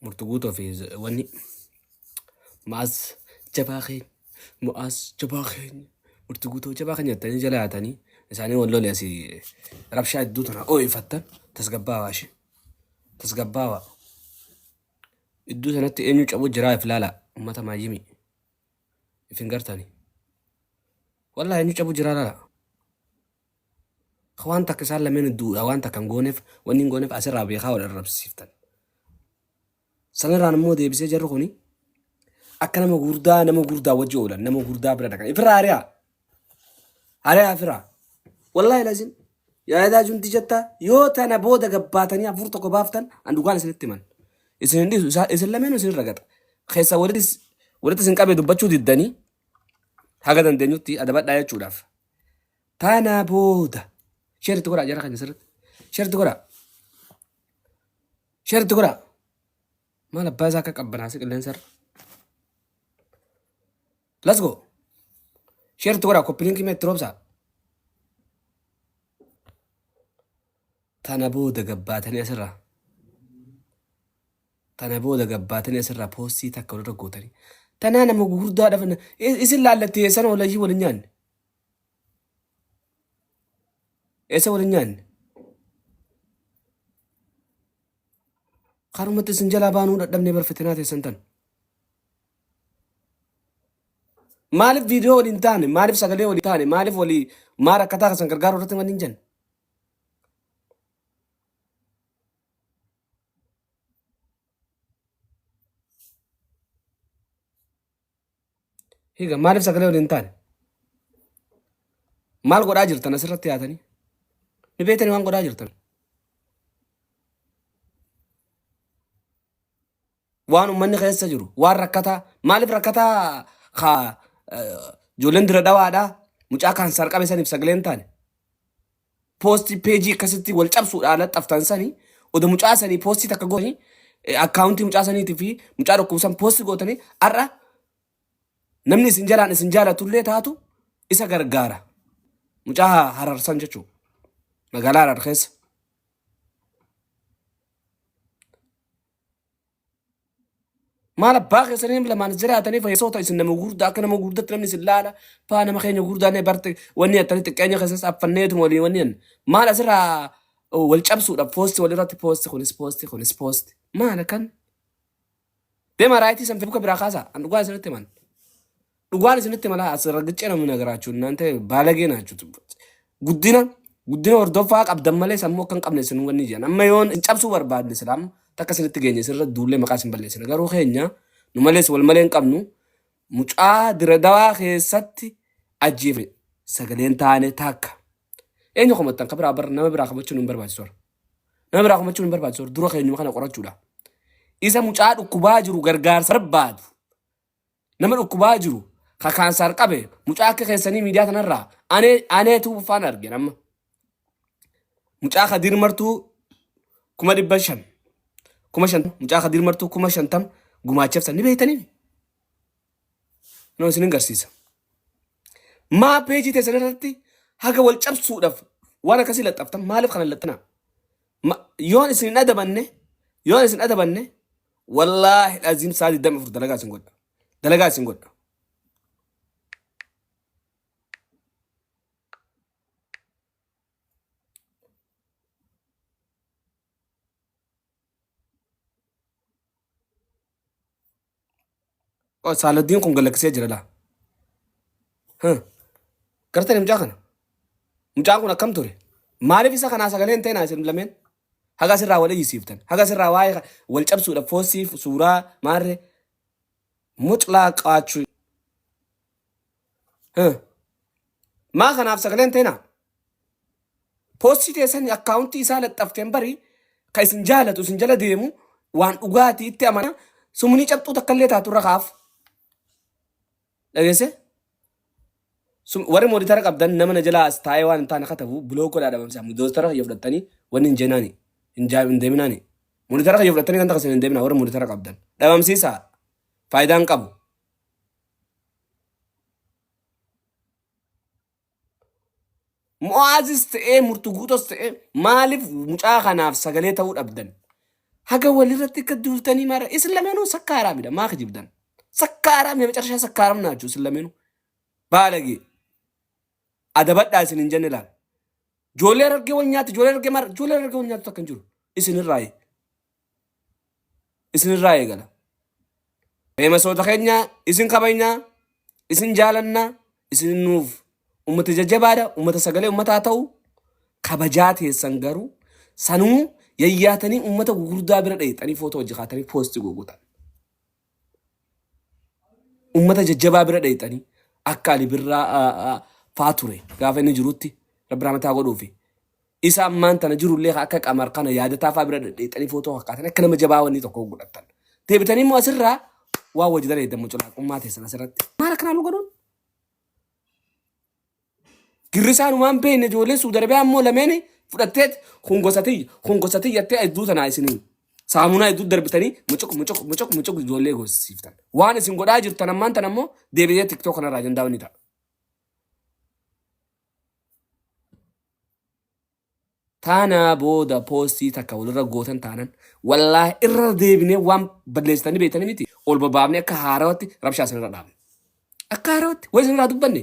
Murtu guutoo fi wanni Mu'aaz jabaa keenya Mu'aaz jabaa keenya murtu guutoo jabaa keenya jettanii jala yaatanii isaanii wal lole asii rabshaa hedduu tana oo'ifattan tasgabbaawaa ishee tasgabbaawaa iddoo sanatti eenyu cabu jiraa if laala ummata maayyimii if hin gartanii wallahi eenyu cabu jiraa laala. Ka waan takka isaan lameen duudha waan takka hin gooneef wanni hin gooneef asirraa beekaa wal arrabsiiftan. Sanirraan immoo deebisee jarri kuni akka nama gurdaa nama gurdaa wajji oolan nama gurdaa bira dhaqan ifirraa ari'aa. Ari'aa ifirraa. Wallaahi lazim yaadaa junti jettaa yoo tana booda gabbaatanii hafuur tokko baaftan an dhugaan isinitti himan. Isin hin dhiisu isin lameenuu isin ragata. Keessa walitti isin qabee dubbachuu diddanii haga dandeenyutti adabadhaa jechuudhaaf. Tana booda share itti godhaa jara keenya sirriitti. Share itti godhaa. Share itti godhaa. Maal abbaa isaa akka qabbanaase qilleensa irra. Let's go. Share itti godhaa copy link mee itti roobsaa. Tana booda gabbaatanii asirraa. Tana booda gabbaatanii asirraa poostii takka walirra gootanii. Tanaa nama gurguddaa dhafa isin laallatti eessan walayyii wal hin nyaanne. Eessa wal hin nyaanne? Karumatti isin jalaa baanuu dadhabnee bar fitinaa teessan tan. Maaliif viidiyoo waliin taane? Maaliif sagalee waliin taane? Maaliif walii maa rakkataa keessan gargaaruu irratti wanni hin jenne? Higa maaliif sagalee waliin taane? Maal godhaa jirtan asirratti yaatanii? Ni beektanii waan godhaa jirtan. Waan uummanni keessa jiru, waan rakkataa, maaliif rakkataa ka ijoolleen dira dhawaadhaa mucaa kaansar qabe saniif sagalee hin taane? Poostii peejii akkasitti wal cabsuudhaan laxxaftan sanii odo mucaa sanii poostii takka gootanii akkaawuntii mucaa saniitii fi mucaa dhukkubsan poostii gootanii har'a namni isin jalaan isin jaalatullee taatu isa gargaara. Mucaa hararsan jechuudha. Magaalaa Harar keessa. Maal abbaa keessanii lamaan jiraatanii fayyisoota isin nama gurguddaa akka nama gurguddaatti namni isin laala paa nama keenya gurguddaa illee barte wanni attanii xiqqeenya keessas affanneetuma waliin wanni jenna. Maal asirraa wal cabsuudhaaf poosti walirratti poosti kunis poosti kunis poosti maal akkan deema raayitii san feesbuuka biraa kaasaa an dhugaa isinitti himan. Dhugaan isinitti malaa as ragiccee namni nagaraachuu naan ta'e baalagee naachuutu. Guddina guddina hordoffaa qabdan malee sammuu akka hin qabne isin wanni jedhan. Amma yoon hin cabsuu barbaadne silaam takka isinitti geenye isinirra duullee maqaa isin balleessina. Garuu keenya nu malees wal malee hin qabnu mucaa diradawaa keessatti ajjeefame sagaleen taane takka. Eenyu komattan ka biraa bar nama biraa komachuun hin barbaachisu. Nama biraa komachuun hin barbaachisu. Dura keenyuma kana qorachuudha. Isa mucaa dhukkubaa jiru gargaarsa barbaadu. Nama dhukkubaa jiru ka kaansaar qabe mucaa akka keessanii miidiyaa tanarraa anee aneetu faana argeen amma. Mucaa Kadiir Martuu 500,000 5,000 mucaa Kadiir Martuu 50,000 gumaacheef san ni beektanii? No isin hin garsiisa. Maa peejii teessan irratti haga wal cabsuudhaaf waan akkasii laxxaftan maaliif kana laxxanaa? Yoon isin hin adabanne yoon isin adabanne wallaahi aziim sa'a 24 dalagaa isin godha. Dalagaa isin godha. Oh, Saaladdiin kun galaksee jira laa. Huh. Gartani mucaa kana. Mucaan kun akkam ture? Maaliif isa kanaa sagalee hin ta'in isin lameen? Haga asirraa wal iyyisiiftan. Haga asirraa waa'ee wal cabsuudhaaf foosii suuraa maarree muclaa qaachuu. Huh. Maa kanaaf sagalee hin ta'inaa? Poostii teessan akkaawuntii isaa laxxafteen bari ka isin jaalatu isin jala deemu waan dhugaatii itti amana sumunii cabxuu takka illee taatu irra kaaf. Dhageesse? Warri mooditara qabdan nama na jalaa as taa'ee waan hin taane katabu biloo godhaa dhabamsiisa. Mooditara kiyya fudhattanii wanni hin jenaani hin deeminaani. Mooditara kiyya fudhattanii kan takka hin deemina warri mooditara qabdan. Dhabamsiisa. Faayidaan qabu. Mu'aazis ta'ee murtuguutos ta'ee maaliif mucaa kanaaf sagalee ta'uu dhabdan? Haga walirratti akka duultanii maara isin lameenuu sakkaaraamidha maa kijibdan? Sakkaaraam የመጨረሻ sakkaaram ናችሁ isin lameenuu. Baalagee adabadhaa isin hin jenne laal. Ijoollee Harargee wal nyaatti, ijoollee Harargee maara, ijoollee Harargee wal nyaattu takka hin jiru. Isinirraa isinirraa eegala. Feemasoota keenya isin kabajnaa, isin jaalannaa, isin nuuf ummata jajjabaadha, ummata sagalee ummataa ta'u kabajaa teessan garuu sanuu yayyaatanii ummata gugurdaa bira dheeyxanii footoo hojii kaatanii poostii gogotan. Ummata jajjabaa bira dheeyxanii akka Ali Birraa faa ture gaafa inni jirutti rabbi rahmataa godhuufi. Isa ammaan tana jirullee akka qamar kana yaadataa faa bira dhedheexanii footoo fakkaatan akka nama jabaa wanni tokko godhattan. Deebitanii immoo asirraa waan wajji daleeddan muculaaqummaa teessan asirratti. Maal akkanaa nu godhuun? Girrisaan waan beekne ijoolleen Suudi Arabiyaa immoo lameen fudhatteet kun gosa tiyya kun gosa tiyya jettee hedduu tanaa isiniin saamunaa hedduu darbitanii mucuq mucuq mucuq mucuq ijoollee goosisiiftan. Waan isin godhaa jirtan ammaan tana immoo deebi'ee tiktook kanarraa ajandaa wanni ta'a. Taanaa booda poostii takka walirra gootan taanan wallaahi irra deebinee waan balleessitanii beektanii miti ol babaafnee akka haarawatti rabshaa isinirra dhaabne. Akka haarawatti way isinirraa dubbanne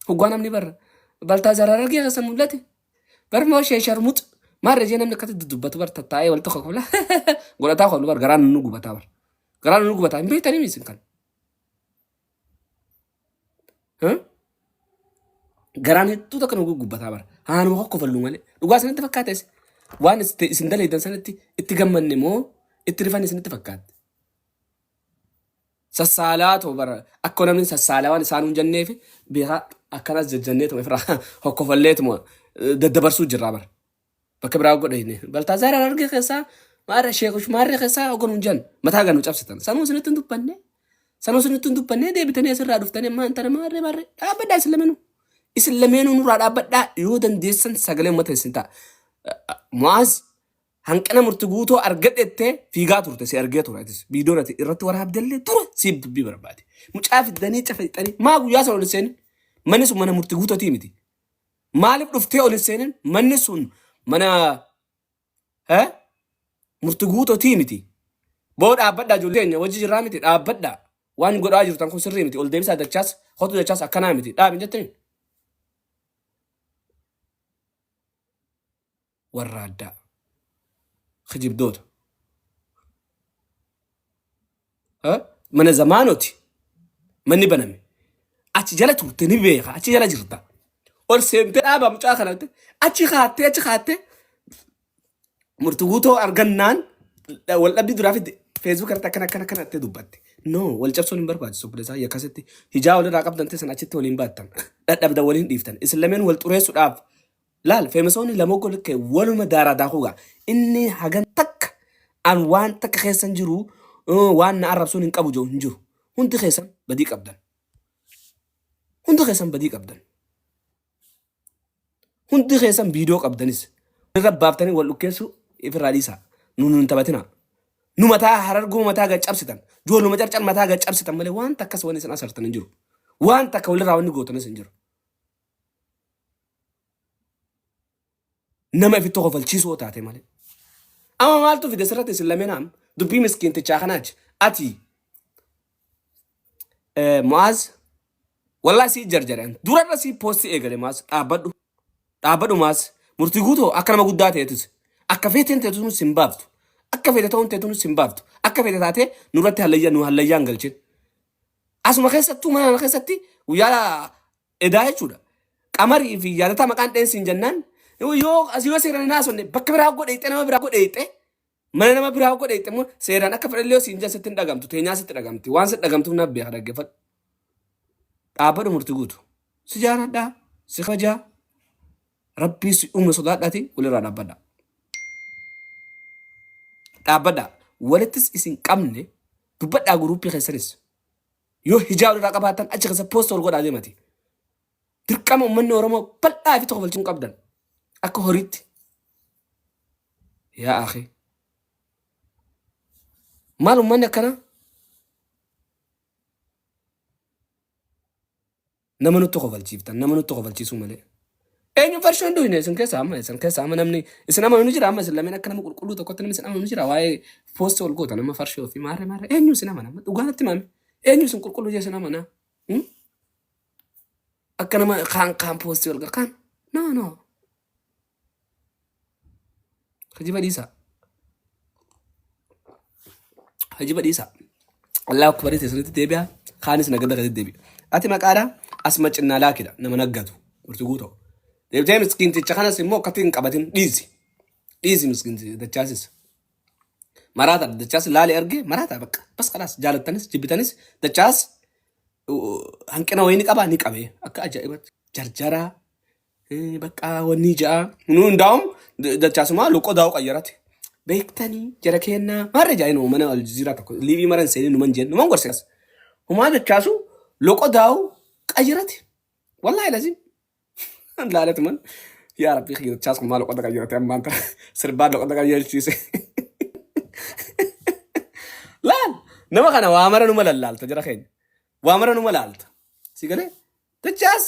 hoggaa namni barra baltaa zararargee keessa mul'ate barmoo ishee sharmux maarra jee namni akkatti dubbatu bar tattaa'ee wal tokko kofla godhataa koflu bar garaan nu gubataa bar garaan nu gubataa hin beektanii isin kan. Garaan hedduu takka nu gugubbataa bara. Haanuma kokkofallu malee. Dhugaa isinitti fakkaate isin. Waan isin daleeydan sanatti itti gammanne moo itti rifanne isinitti fakkaate. Sassaalaa too bara akka namni sassaalaa waan isaan hin jenneef beekaa akkanas jajjanneetuma ifirraa hokkofalleetuma daddabarsuu jirraa bara. Bakka biraa godhayne. Baltaazaar Harargee keessaa maarra sheekush maarree keessaa ogon hin jennu. Mataa ganu cabsitan. Sanuu isinitti hin dubbanne. Sanuu isinitti hin dubbanne deebitanii asirraa dhuftanii ammaa intala maarree maarree dhaabbadhaa isin lameenuu. Isin lameenuu nurraa dhaabbadhaa yoo dandeessan sagalee uummata isin ta'a. Mu'aaz hanqina murti guutoo argadhettee fiigaa turte si argee ture atis. Viidiyoon ati irratti waraabdellee ture siif dubbii barbaade. Mucaa fiddanii cafaqxanii maa guyyaa sana ol hin seenin. Manni sun mana murti guutootii miti. Maaliif dhuftee ol hin seenin? Manni sun mana eh? murti guutotii miti. Boo dhaabbadhaa ijoollee keenya wajji jirraa miti dhaabbadhaa. Waan godhaa jirtan kun sirrii miti. Ol deebisaa dachaas hotu dachaas akkanaa miti. Dhaabi hin jettanii? Warra addaa. Kijibdoota. Eh? Mana zamaanoti. Manni baname. Achi jala turte ni beeka. Achi jala jirta. Ol seentee dhaaba mucaa kanatti. Achi kaattee achi kaattee murti guutoo argannaan wal dhabbii duraa fidde. Facebook irratti akkana akkana akkana jettee dubbatte. No, wal cabsuun hin barbaachisu obboleessaa akkasitti hijaa walirraa qabdan teessan achitti waliin baattan. Dhadhabda waliin dhiiftan. Isin lameen wal xureessuudhaaf Laal feemasoonni lamogo likke waluma daaraa daakuu gaa. Inni hagan takka an waan takka keessan jiru waan na arrabsuun hin qabu jiru hin jiru. Hundi keessan badii qabdan. Hundi keessan badii qabdan. Hundi keessan viidiyoo qabdanis. Irra baaftanii wal dhukkeessu ifirraa dhiisaa. Nu nun taphatinaa. Nu mataa hararguma mataa gad cabsitan. Joolluma carcar mataa gad cabsitan malee waan takkas wanni isin asartan hin jiru. Waan takka walirraa wanni gootanis hin jiru. Nama ifitti kofalchiisoo taate malee. Amma maaltu fide sirratti isin lameen am dubbii miskiintichaa kanaachi. Ati Mu'aaz wallaahi sii jarjareen durarra sii poostii eegale Mu'aaz dhaabbadhu dhaabbadhu Mu'aaz murtii guutoo akka nama guddaa ta'etus akka feeteen ta'etus nus hin baaftu akka feete ta'uun ta'etu nus hin baaftu akka feete taatee nurratti hallayyaa nu hallayyaan galchin asuma keessattuu mana keessatti guyyaa edaa jechuudha. Qamarii fi yaadataa maqaan dheensiin jennaan yoo as yoo seeraan hin haasofne bakka biraa godheexxe nama biraa godheexxe mana nama biraa godheexxe immoo seeraan akka fedhallee yoo siin jedhan sitti hin dhagamtu teenyaa sitti dhagamti waan sitti dhagamtuuf na beeka dhaggeeffadhu. Dhaabbadhu murtii guutu. Si jaaladhaa si kabajaa rabbii si uume sodaadhaati walirraa dhaabbadha. Dhaabbadha walittis isin qabne dubbadhaa guruuppii keessanis. Yoo hijaa walirraa qabaattan achi keessa post wal godhaa deemati. Dirqama uummanni Oromoo bal'aa fi tokko bulchuu qabdan. Akka horiitti. Yaa akhi. Maal uummanni akkanaa? Nama nutti kofalchiiftan nama nutti kofalchiisuu malee. Eenyu farshoo hin dhuyne isin keessa amma isin keessa amma namni isin amanu ni jira amma isin lameen akka nama qulqulluu tokkotti namni isin amanu ni jira waa'ee poostii ol goota nama farshoo fi maarree maarree eenyu isin amana amma dhugaa natti himame eenyu isin qulqulluu jee isin amana Hmm? Akka nama kaan kaan poostii ol kaan no no kijiba dhiisaa kijiba dhiisaa Allah akbar isinitti deebi'a kaanis nagada gadi deebi'a ati maqaadha asuma cinnaa laakidha nama naggatu murti guutoo deebitee miskiinticha kanas immoo akkatti hin qabatin dhiisi dhiisi miskiinticha dachaasis maraata dachaas laali arge maraata bakka bas kalaas jaalattanis jibbitanis dachaas hanqina wayii ni qabaa ni qabee akka ajaa'ibatti jarjaraa Bakka wanni ja'a nu hundaa'um dachaasumaa loqoo daa'u qayyarate. Beektanii jara kennaa maarra ja'a nu mana aljazeeraa tokko liivii mara hin seenin numan jeen numan gorse as. Humaa dachaasu loqoo daa'u qayyarate. Wallaahi lazim. Laalatu man yaa rabbii kiyya dachaas kun maa loqoda qayyarate ammaan tana sirbaan loqoda qayyarchiise. Laal nama kana waa mara numa lallaalta jara keenya. Waa mara numa laalta. Si galee Dachaas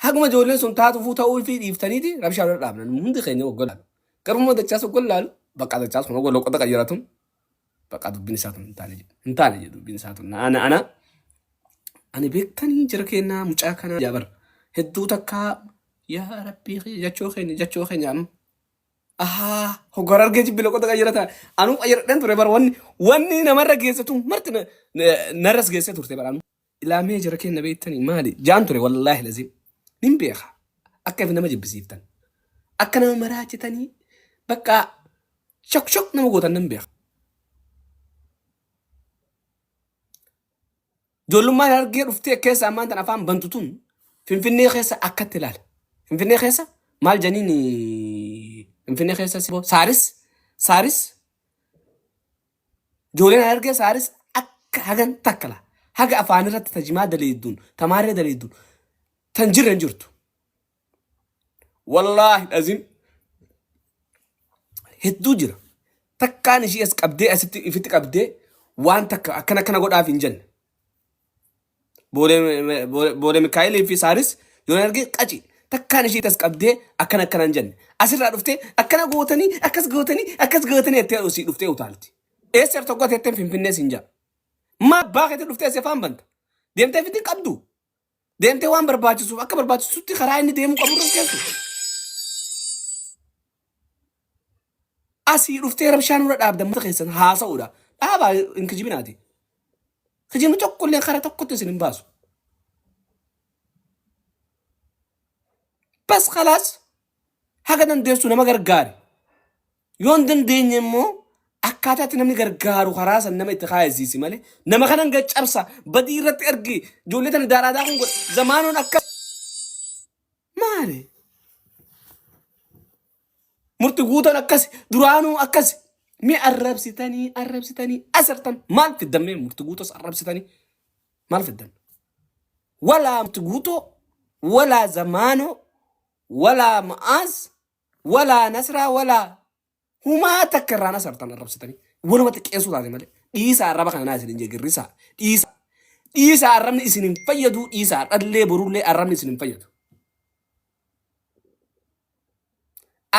haguma ijoolleen sun taatufuu ta'uu fi dhiiftaniiti rabshaa dura dhaabna. Hundi keenya wagga laalu. Garuu dachaas wagga laalu bakka dachaas kun wagga loqoda qayyaratun bakka dubbiin isaa tun hin taane jedhu. Hin taane jedhu dubbiin isaa tun. Ana ana ani beektanii jira kennaa mucaa kanaa jaabar hedduu takkaa yaa rabbii kiyya jachoo keenya jachoo keenya amma. Ahaa hoggar argee jibbi loqoda qayyarata anuu qayyaradheen ture bara wanni wanni namarra geessitu marti narras geessee turte bara anuu. Ilaa mee jara keenna beektanii maali jaan ture wallaahi laziim nin beeka akka ifi nama jibbisiiftan akka nama maraachitanii bakka shok shok nama gootan nan beeka. Ijoollummaan harargee dhuftee keessa ammaan tan afaan bantu tun Finfinnee keessa akkatti ilaala. Finfinnee keessa maal janiin Finfinnee keessa saaris saaris Ijoolleen Harargee saaris akka hagan takka la. Haga afaan irratti tajimaa daleedduun, tamaarree daleedduun tan jirre hin jirtu. Wallaahi dhazim hedduu jira. Takkaan ishii as qabdee asitti ifitti qabdee waan takka akkana akkana godhaaf hin jenne. Boolee Mikaa'elii fi Saaris yoon argee qaci takkaan ishii tas qabdee akkana akkana hin jenne. Asirraa dhuftee akkana gootanii akkas gootanii akkas gootanii jettee osii dhuftee utaalti. Eessa tokko teettee Finfinnee siin jaa. Maa abbaa keetti dhuftee asii afaan banta. Deemtee fitti hin qabdu. Deemtee waan barbaachisuuf akka barbaachisutti karaa inni deemuu qabu irra keessu. Asii dhuftee rabshaa nurra dhaabda mata keessan haasa'uudha. Dhaabaa hin kijibinaati. Kijibni tokko illee karaa tokkotti isin hin baasu. Bas kalaas haga dandeessu nama gargaari. Yoo hin dandeenye immoo akkaataa itti namni gargaaru karaa san nama itti kaayesiisi malee nama kanan gad cabsa badii irratti argi ijoollee tana daaraadaa kun godha zamaanoon akka maali? Murti guutoon akkas duraanuu akkas mi arrabsitanii arrabsitanii asirtan maal fiddan mee murti guutos arrabsitanii maal fiddan? Walaa murti guutoo walaa zamaanoo walaa ma'aaz walaa nasraa walaa humaa takka irraan asartan arrabsitanii waluma xiqqeessuu taate malee dhiisaa arraba kana naa isin hin jegirrisaa dhiisaa dhiisaa arrabni isin hin fayyaduu dhiisaa dhallee borullee arrabni isin hin fayyadu.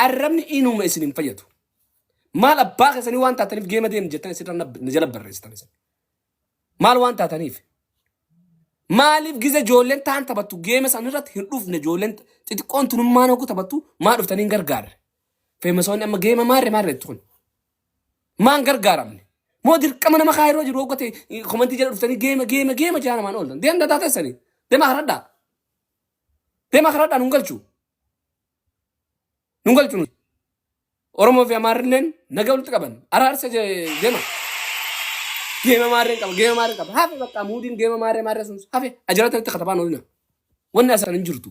Arrabni inuma isin hin fayyadu. Maal abbaa keessanii waan taataniif geema deemu jettan isirra na jala barreessitan isin. Maal waan taataniif? Maaliif gize ijoolleen taan taphattu geema san irratti hin dhufne ijoolleen xixiqqoon tunummaan hogguu taphattu maa dhuftanii hin gargaarre? Feemasoonni amma geema maarre maarre jettu kun. Maan gargaaramne? Moo dirqama nama kaayiroo jiru hoggate komantii jala dhuftanii geema geema geema jaa namaan ooltan. Deemta taatessanii. Deema haradhaa. Deema haradhaa nun galchu. Nun galchu nuti. Oromoo fi Amaarrilleen naga walitti qaban. Araarsa deema. Geema maarreen qaba, geema maarreen qaba. Hafe bakka muudiin geema maarree maarree sun hafe. Ajara tanatti katabaan oolina. Wanni asirra hin jirtu.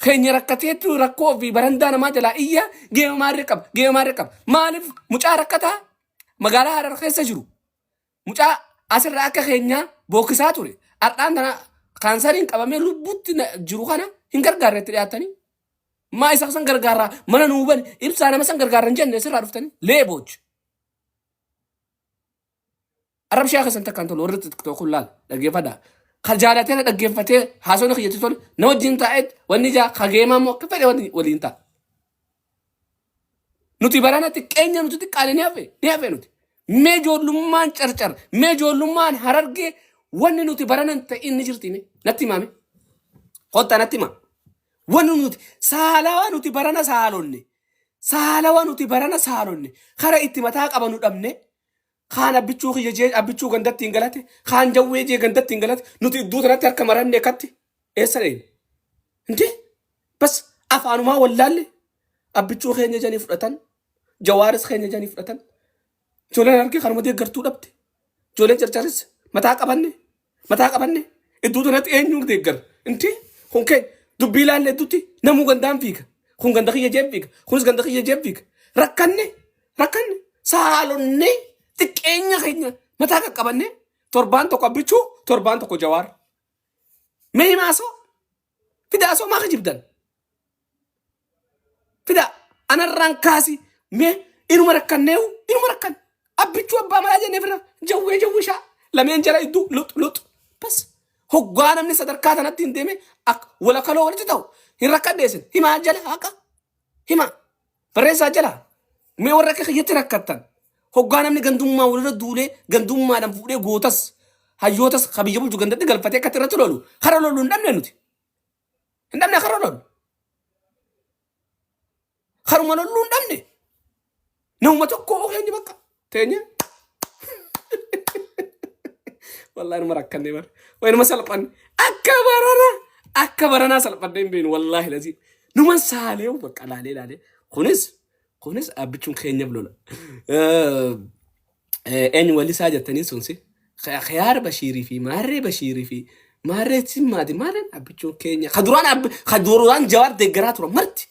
Keenya rakkateetu rakkoo fi barandaa namaa jalaa iyya geema maarree qaba, geema maarree qaba. Maaliif mucaa rakkataa magaalaa Harar keessa jiru Mucaa asirra akka keenyaa bookkisaa ture. Har'aan tana kaansariin qabamee lubbutti jiru kana hin gargaarre itti dhiyaattanii. Maa isa san gargaarraa mana nuu bane ibsaa nama san gargaarra hin jenne asirraa dhuftanii leeboch. Arrabshaa keessan takkaan tolu warri tiktook kun laal dhaggeeffadhaa. Ka jaalatee na dhaggeeffatee haasawni kiyyatti tole na wajjin taa'eet wanni jaa ka geemaa immoo akka fedhe waliin ta'a. Nuti barana xiqqeenya nuti xiqqaale ni hafe ni hafe nuti. Mee ijoollummaan carcar mee ijoollummaan harargee wanni nuti barana hin ta'in ni jirti mee natti himaa mee. Kottaa natti himaa. Wanni nuti saalawaa nuti barana saalonne saalawaa nuti barana saalonne kara itti mataa qabanu dhabne kaan abbichuu kiyya jee abbichuu gandatti hin galate kaan jawwee jee gandatti hin galate nuti iddoo tanatti harka maranne akkatti eessa dhayne Intee bas afaanumaa wallaalle abbichuu keenya janii fudhatan jawaaris keenya janii fudhatan ijoolleen harkee kanuma deeggartuu dhabde ijoolleen carcaris mataa qabanne mataa qabanne iddoo tanatti eenyuun deeggar intee kun keenya dubbii ilaalle idduutti namuu gandaan fiiga kun ganda kiyya jee fiiga kunis ganda kiyya jee fiiga rakkanne rakkanne saalonne xiqqeenya keenya mataa qaqqabanne torbaan tokko abbichuu torbaan tokko jawaar Mee himaa asoo. Fida asoo maa kijibdan? Fida anarraan kaasi mee inuma rakkanneehu inuma rakkan. Abbichuu abbaa malaa jennee firra jawwee jawwishaa lameen jala idduu lux lux bas hoggaa namni sadarkaa tanatti hin deeme akka walakaloo walitti ta'u hin rakkadheesin himaa jala haqa himaa. Barreessaa jala. Mee warra akka kiyyatti rakkattan. Hoggaa namni gandummaa walirra duulee gandummaadhaan fuudhee gootas hayyootas ka biyya bulchu gandatti galfatee akkatti irratti lolu kara lolu hin dhabne nuti. Hin dhabne kara lolu. Karuma loluu hin dhabne. Namuma tokko keenya bakka teenye. Wallahi numa rakkanne bar. Wayi numa salphanne. Akka barana akka baranaa salphanne hin beeknu wallahi lazii. Numa saalee bakka laalee laalee. Kunis kunis abbichuun keenyaaf lola. Eenyu wallisaa jettanii sunsi Khiyaar Bashiirii fi Maarree Bashiirii fi Maarree Simmaati Maarreen abbichuun keenya ka duraan ka duraan Jawaar deeggaraa turan marti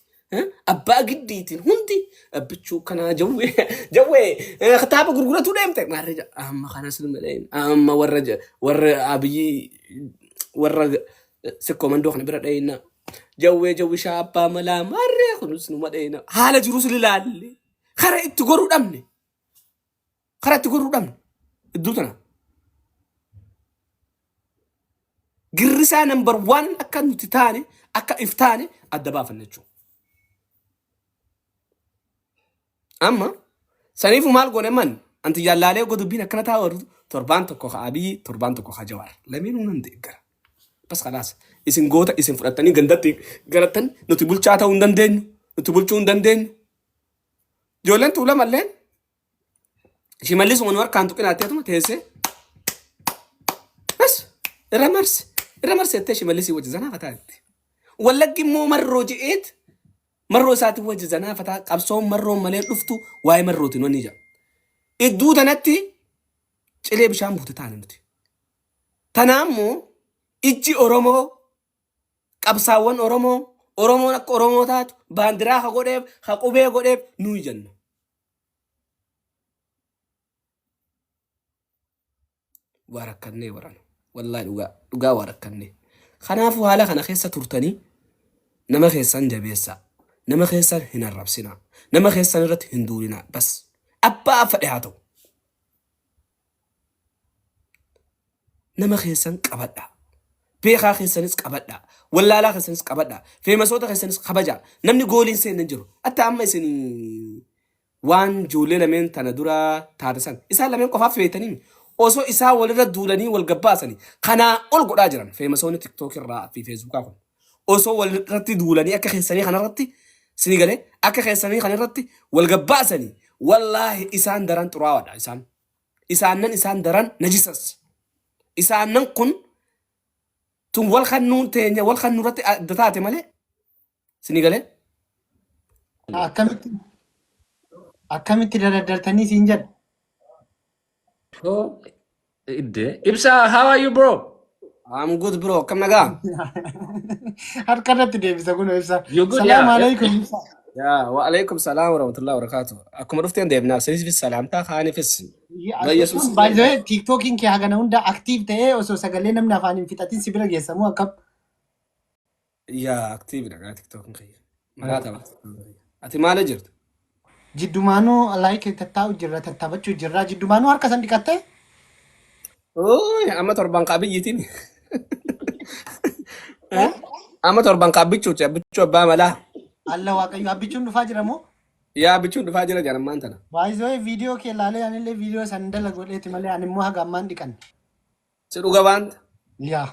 abbaa giddiitiin hundi abbichuu kanaa jawwee jawwee kitaaba gurguratuu deemte maarree amma kanas malee amma warra warra abiyyi warra sikkoo mandoo kana bira dhayina jawwee jawwishaa abbaa malaa maarree kunis numa dhayina haala jirus lilaalle kara itti goruu dhabne Karaa itti goruu dhabne iddoo tana. Girrisaa number one akka nuti taane akka if taane adda baafanna jechuudha. Amma saniifu maal goone man anti jaallaalee ogoo dubbiin akkana taa'u ooltu torbaan tokko ka Abiyyi torbaan tokko ka Jawaar lameenuu nan deeggara. Bas kalaas isin goota isin fudhattanii gandatti galattan nuti bulchaa ta'uu hin dandeenyu nuti bulchuu hin dandeenyu. Ijoolleen tuulamalleen Shimallisuma nu harkaan tuqinaa atuma teessee bas irra marsi irra marsi jettee shimallisii wajji zanaa fataa jetti. Wallaggi immoo marroo je'eet marroo isaatiin wajji zanaa fataa qabsoon marroon malee dhuftu waa'ee marrootiin wanni jedha. Idduu tanatti cilee bishaan buute taane nuti. Tanaa immoo ijji Oromoo qabsaawwan Oromoo Oromoon akka Oromoo taatu baandiraa ka godheef ka qubee godheef nuyi jenna. Waa rakkannee warana. Wallaahi dhugaa dhugaa waa rakkannee. Kanaafuu haala kana keessa turtanii nama keessan jabeessaa. Nama keessan hin arrabsinaa. Nama keessan irratti hin duulinaa. Bas abbaa fedhe haa ta'u. Nama keessan qabadhaa. Beekaa keessanis qabadhaa. Wallaalaa keessanis qabadhaa. Feemasoota keessanis kabajaa. Namni gooliin seenne hin jiru. Hatta amma isin waan ijoollee lameen tana dura taate san isaan lameen qofaaf feetanii osoo isaan walirra duulanii wal gabbaasanii kanaa ol godhaa jiran feemasoonni tiktook irraa fi feesbuukaa kun osoo walirratti duulanii akka keessanii kanarratti sinii galee akka keessanii kanarratti wal gabbaasanii wallaahi isaan daran xuraawaadha isaan. Isaannan isaan daran najisas. Isaannan kun tun wal kannuun teenya wal kannuu irratti adda taate malee sinii galee. Akkamitti akkamitti daraddartanii siin jedha. Oh, idde. Ibsa, how are you, bro? I'm good bro akkam nagaa. Harka irratti deebisa kun ibsa. You good? Salaam Yeah. alaikum ibsa. Yaa wa alaikum salaam wa rahmatullahi wa barakaatuh. Akkuma dhufteen deebinaa siniifis salaamtaa kaanifis. Yesuus By the way, TikTokiin kee hagana hunda active ta'ee osoo sagalee namni afaan hin fixatin si bira geessamu akkam? Yaa active dha gaa TikTokin kiyya. Maraa tapha. Ati maala jirtu? Jiddumaanuu like tattaa'u jirra tattaabachuu jirra jiddumaanuu harka san dhiqattee? Ooy amma torban qabiyyiitiin. Eh? Amma torban ka abbichuuti abbichuu abbaa malaa. Alla Waaqayyo abbichuun dhufaa jira moo? Yaa abbichuun dhufaa jira jarammaan tana. Baay'isoo viidiyoo kee ilaalee anillee viidiyoo san dala godheeti malee ani immoo haga ammaan dhiqanne. Si dhuga baanta. Yaa.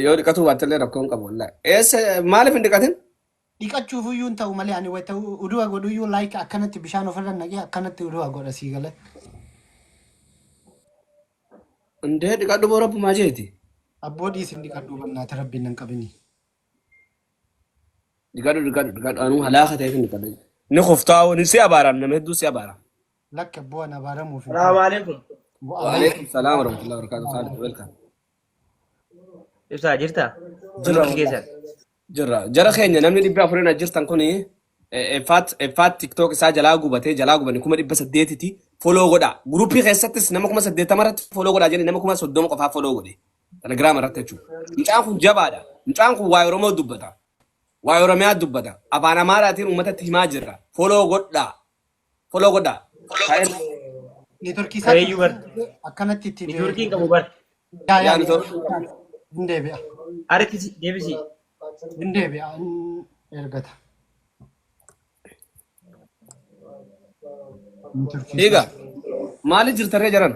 Yoo dhiqatuu baattellee rakkoon qabu wallaahi. Eessa maaliif hin dhiqatin? Dhiqachuuf iyyuu hin ta'u malee ani wayita udu'a godhu iyyuu like akkanatti bishaan ofirra naqee akkanatti udu'a godha sii galee. Indee dhiqadhu boo rabbumaa jeeti. Abboo dhiisi hin dhiqadhu bannaati rabbiin nan qabini. Dhiqadhu dhiqadhu dhiqadhu anuu halaaka ta'eef hin dhiqadhu. Ni kuftaa ni si abaaram nama hedduu si abaara. Lakki abboo an abaaramuuf hin Salaamu ta'u. alaikum. Waalaikum salaam warahmatullahi wabarakatuh. Saalih welcome. Ibsaa jirta? Jirra Hundi keessan. jirra. Jara keenya namni 400 as jirtan kuni effaat effaat TikTok isaa jalaa gubatee jalaa gubani 800,000ti follow godha. Guruppii keessattis nama 80,000 irratti follow godhaa jedhee nama 30,000 qofaa follow godhe. Telegiraama irratti jechuudha. Mucaan kun jabaadha. Mucaan kun waa'ee Oromoo dubbata. Waa'ee Oromiyaa dubbata. Afaan Amaaraatiin uummatatti himaa jirra. Follow godhaa. Follow godhaa. Taa'ee Neetworkii isaa Reeyyuu bar. akkanatti itti Niitworkiin qabu bar. Yaa yaa yaa neetworkii. hin deebi'a. Aritti deebisi. Hin deebi'a. Hin ergata. Neetworkii Egaa isaa. maaliif jirtarree jaran?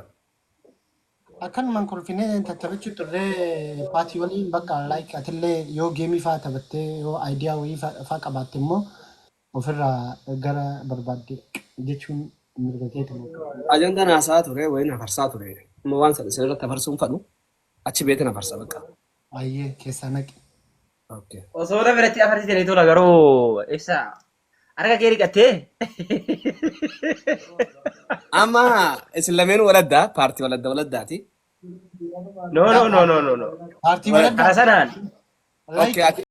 Akkanumaan kolfinee tattaphachuu turree paatii waliin bakka like atillee yoo geemii fa'aa taphattee yoo aayidiyaa wayii fa'aa qabaatte immoo ofirraa gara barbaadde jechuun mirga keeti. Ajandaan haasaa ture wayin hafarsaa ture. Amma waan sana isin irratti hafarsuun fadhu achi beetan hafarsa bakka. Baay'ee keessaa naqi. Okay. Osoo na biratti afarsitanii tola garuu ibsaa. Harka kee dhiqattee. Amma isin lameen waladdaa paartii waladda waladdaati. No no no no no no. Paartii Karaa waladdaa. sanaan. Okay, Like ati